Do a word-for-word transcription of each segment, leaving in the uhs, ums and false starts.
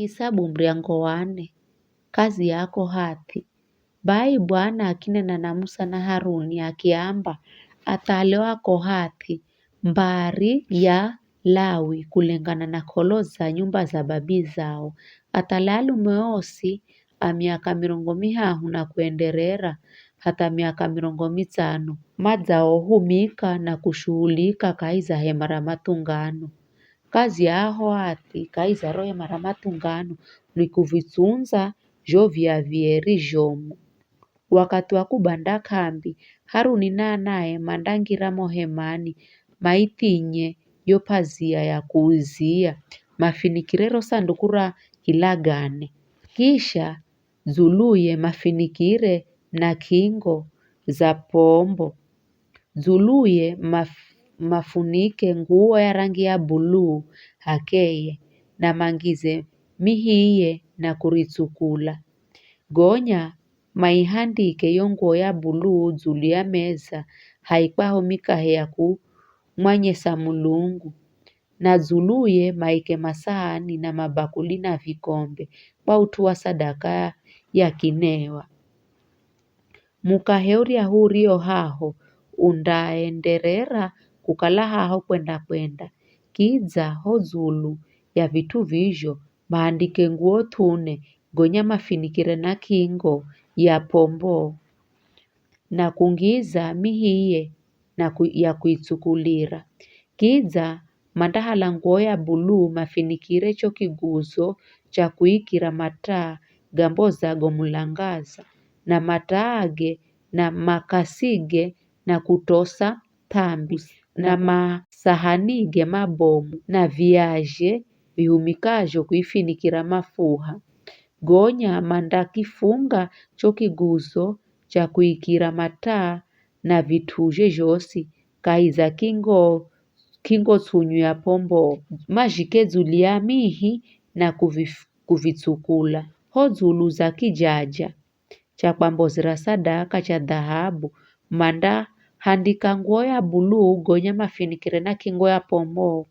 Isabu muryango wa nne. Kazi ya Akohathi. Bai Bwana akinena na Musa na Haruni, akiamba, Athale o Akohathi mbari ya Lawi kulengana na k'olo za nyumba za babi zao. Athale alume osi a miaka mirongo mihahu na kuenderera hatha miaka mirongo mitsano, madzaohumika na kushuhulika kahi za hema ra mathungano. Kazi ya Ahoathi kahi za ro hema ra mathungano ni kuvitsundza zho viya vieri zhomu. Wakathi wa kubanda k'ambi, Haruni na anae mandangira mo hemani, maithinye yo p'azia ya kuuzia, mafinikire ro sanduku ra hilagane. Kisha dzuluye mafinikire na k'ingo za pombo. Dzuluye maf- mafunike nguwo ya rangi ya buluu h'akeye, na mangize mihiye na kuritsukula. Gonya maihandike yo nguwo ya buluu dzulu ya meza haikwaho mikahe ya kumwanyesa Mulungu, na dzuluye maike masahani na mabakuli na vikombe kwa ut'u wa sadaka ya kinewa. Mukahe uryahu urio haho undaenderera kukala haho kwenda-kwenda. Kidza ho dzulu ya vit'u vizho maandike nguwo th'une, gonya mafinikire na k'ingo ya pombo, na kungiza mihiye na ku- ya kuitsukulira. Kidza mandahala nguwo ya buluu mafinikire cho kiguzo cha kuikira mataa gambozago mulangaza, na mataage na makasige na kutosa th'ambi, na masahanige mabomu, na viazhe vihumikazho kuifinikira mafuha. Gonya mandakifunga cho kiguzo cha kuikira mataa na vit'uzhe zhosi kahi za k'ingo, k'ingo ts'unyu ya pombo. Mazhike dzulu ya mihi na kuvif- kuvitsukula. Ho dzulu za kijaja cha kwambozera sadaka cha dhahabu, mandahandika nguwo ya buluu gonya mafinikire na k'ingo ya pombo,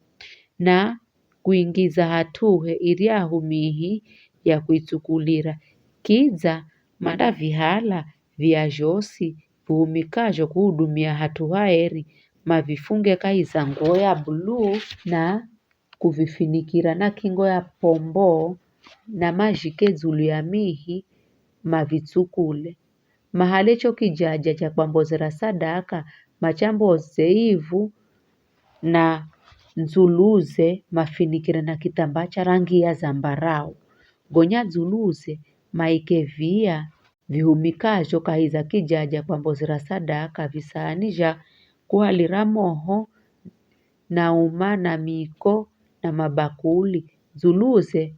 na kuingiza hat'uhe iryahu mihi ya kuitsukulira. Kidza mandavihala viya zhosi vihumikazho kuhudumia hat'u haeri, mavifunge kahi za nguwo ya buluu na kuvifinikira na k'ingo ya pombo, na mazhike dzulu ya mihi, mavitsukule. Mahale cho kijaja cha kwambozera sadaka machamboze ivu, na ndzuluze mafinikire na kithambaa cha rangi ya zambarau. Gonya dzuluze maike viya vihumikazho kahi za kijaja kwambozera sadaka, visahani zha kuhalira moho, na uma, na miko, na mabakuli. Dzuluze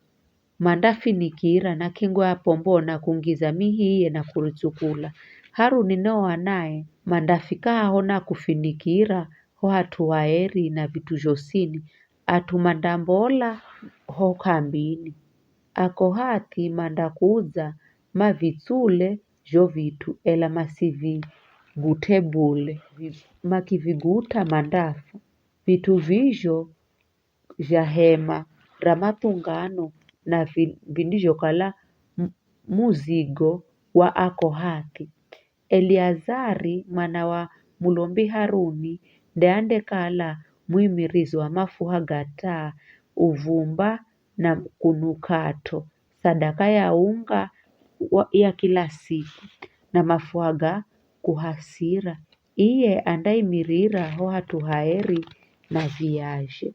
mandafinikira na k'ingo ya pombo na kungiza mihiye na kuritsukula. Haruni na o anae mandafika haho na kufinikira ho hat'u haeri na vit'u zhosini, at'u mandambola ho k'ambini. Akohathi mandakudza mavitsule zho vit'u, ela masivigut'e bule. Vi- Makivigut'a mandafa. Vit'u vizho zha hema ra mathungano na vi- vindizhokala m- muzigo wa Akohathi. Eliazari mwana wa mulombi Haruni nde andekala muimirizi wa mafuha ga taa, uvumba na kunukat'o, sadaka ya unga wa- ya kila siku, na mafuha ga kuhasira. Iye andaimirira ho hat'u haeri na viazhe.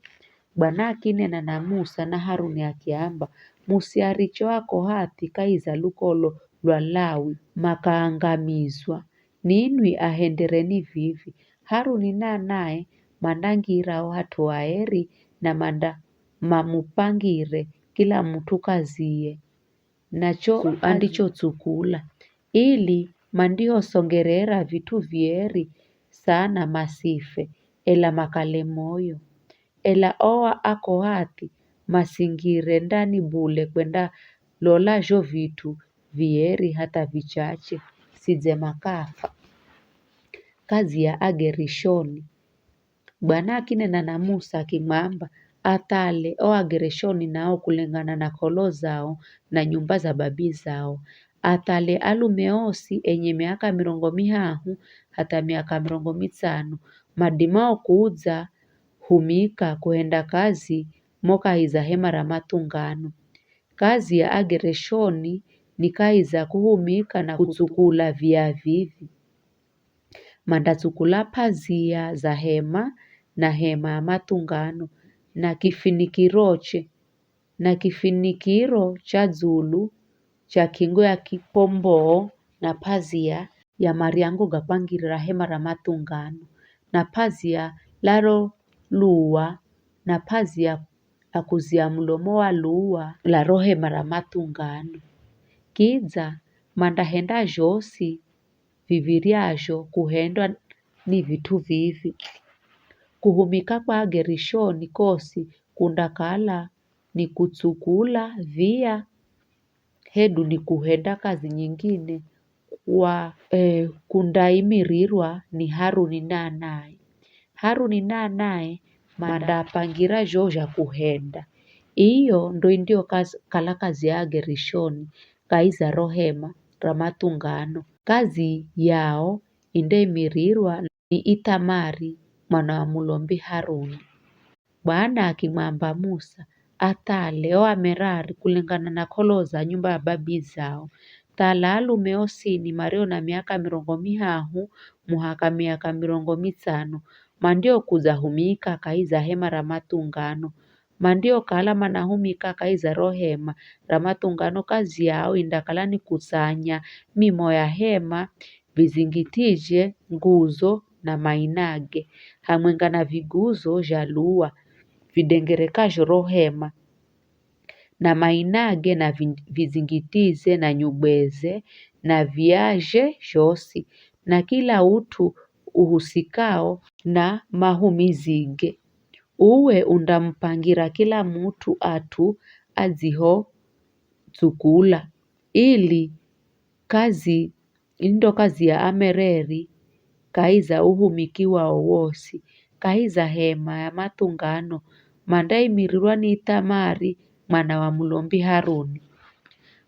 Bwana akinena na Musa na Haruni akiamba, Musiariche o Akohathi kahi za lukolo lwa Lawi makaangamizwa. Ninwi ahendereni vivi, Haruni na anae mandangira ho hat'u haeri na manda mamupangire kila mut'u kaziye na cho andichotsukula, ili mandihosongerera vit'u vieri sana masife, ela makale moyo. Ela o Akohathi masingire ndani bule kwendalola zho vit'u vieri hatha vichache, sidze makafa. Kazi ya Agerishoni. Bwana akinena na Musa akimwamba, Athale o Agereshoni nao kulengana na k'olo zao na nyumba za babi zao. Athale alume osi enye miaka mirongo mihahu hatha miaka mirongo mitsano, madimao kudza humika kuhenda kazi mo kahi za hema ra mathungano. Kazi ya Agereshoni ni kahi za kuhumika na kutsukula via vivi. Mandatsukula p'azia za hema na hema ya mathungano na kifinikiroche, na kifinikiro cha dzulu cha k'ingo ya kikomboo na p'azia ya maryango ga kwangirira hema ra mathungano, na p'azia la ro luwa, na p'azia la kuzia mulomo wa luwa la ro hema ra mathungano. Kidza mandahenda zhosi viv̱iryazho kuhendwa ni vit'u vivi. Kuhumika kwa Agerishoni kosi kundakala ni kutsukula via hedu ni kuhenda kazi nyingine kwa, eh, kundaimirirwa ni Haruni na anae. Haruni na anae mandaapangira zho zha kuhenda. Iyo ndo indiyokala kazi ya Agerishoni kahi za ro hema ra mathungano. Kazi yao indaimirirwa ni Ithamari mwana wa mulombi Haruni. Bwana akimwamba Musa, athale o Amerari kulengana na k'olo za nyumba ya babi zao. Thala alume osini mario na miaka mirongo mihahu muhaka miaka mirongo mitsano, mandiokudza humika kahi za hema ra mathungano. Mandiokala manahumika kahi za ro hema ra mathungano, kazi yao indakala ni kutsanya mimo ya hema, vizingitizhe, nguzo na mainage, hamwenga na viguzo zha luwa videngerekazho ro hema, na mainage na vi-, vizingitizhe na nyugweze na viazhe zhosi, na kila ut'u uhusikao na mahumizige. Uwe undamupangira kila mut'u at'u adzihotsukula, ili kazi, ii ndo kazi ya Amerari kahi za uhumiki wao wosi, kahi za hema ya mathungano, mandaimirirwa ni Ithamari mwana wa mulombi Haruni.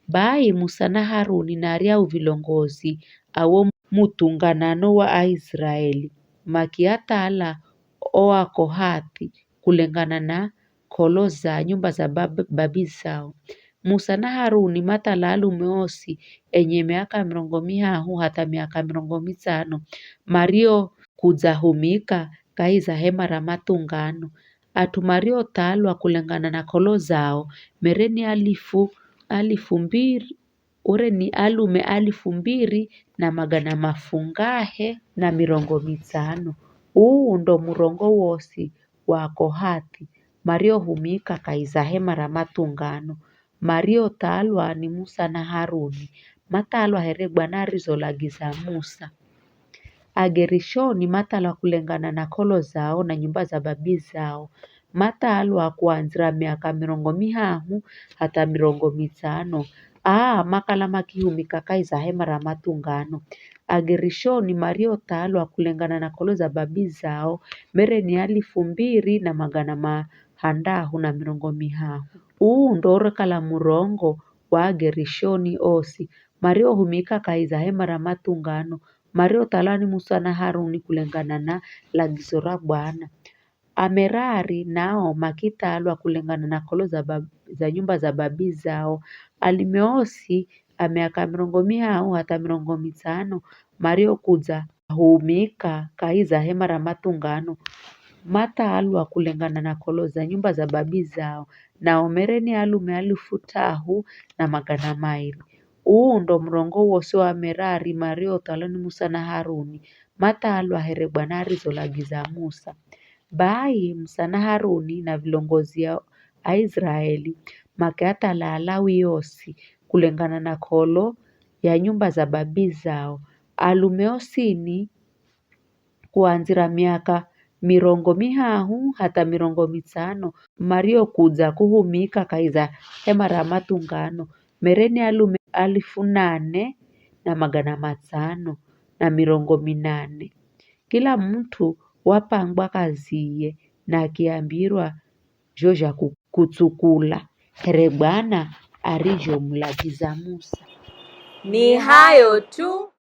Bai Musa na Haruni na aryahu vilongozi a wo muthunganano wa Aiziraeli makiathala o Akohathi kulengana na k'olo za nyumba za bab-, babi zao. Musa na Haruni mathala alume osi enye miaka mirongo mihahu hatha miaka mirongo mitsano, mario kudzahumika kahi za hema ra mathungano. At'u mariothalwa kulengana na k'olo zao mere ni alifu, alifu mbiri, ore ni alume alifu mbiri na magana mafungahe na mirongo mitsano. Uu ndo murongo wosi wa Akohathi mariohumika kahi za hema ra mathungano, mariothalwa ni Musa na Haruni, mathalwa here Bwana arizolagiza Musa. Agerishoni mathalwa kulengana na k'olo zao na nyumba za babi zao. Mathalwa kuandzira miaka mirongo mihahu hatha mirongo mitsano. Aa makala makihumika kahi za hema ra mathungano. Agerishoni mariothalwa kulengana na k'olo za babi zao mere ni alifu mbiri na magana mahandahu na mirongo mihahu. Uu ndo urekala murongo wa Agerishoni osi mariohumika kahi za hema ra mathungano, mariothalwa ni Musa na Haruni kulengana na lagizo ra Bwana. Amerari nao makithalwa kulengana na k'olo za bab-, za nyumba za babi zao. Alume osi a miaka mirongo mihahu hatha mirongo mitsano mariokudzahumika kahi za hema ra mathungano, mathalwa kulengana na k'olo za nyumba za babi zao, nao mere ni alume alifu t'ahu na magana mairi. Uu ndo murongo wosi wa Amerari mariothalwa ni Musa na Haruni, mathalwa here Bwana arizolagiza Musa. Bai Musa na Haruni na vilongozi a Aiziraeli makiathala Alawi osi kulengana na k'olo ya nyumba za babi zao. Alume osini kuandzira miaka mirongo mihahu hatha mirongo mitsano mariokudza kuhumika kahi za hema ra mathungano, mere ni alume alifu nane na magana matsano na mirongo minane. Kila mut'u wapangwa kaziye na akiambirwa zho zha ku- kutsukula, here Bwana arizhomulagiza Musa. Ni hayo tu,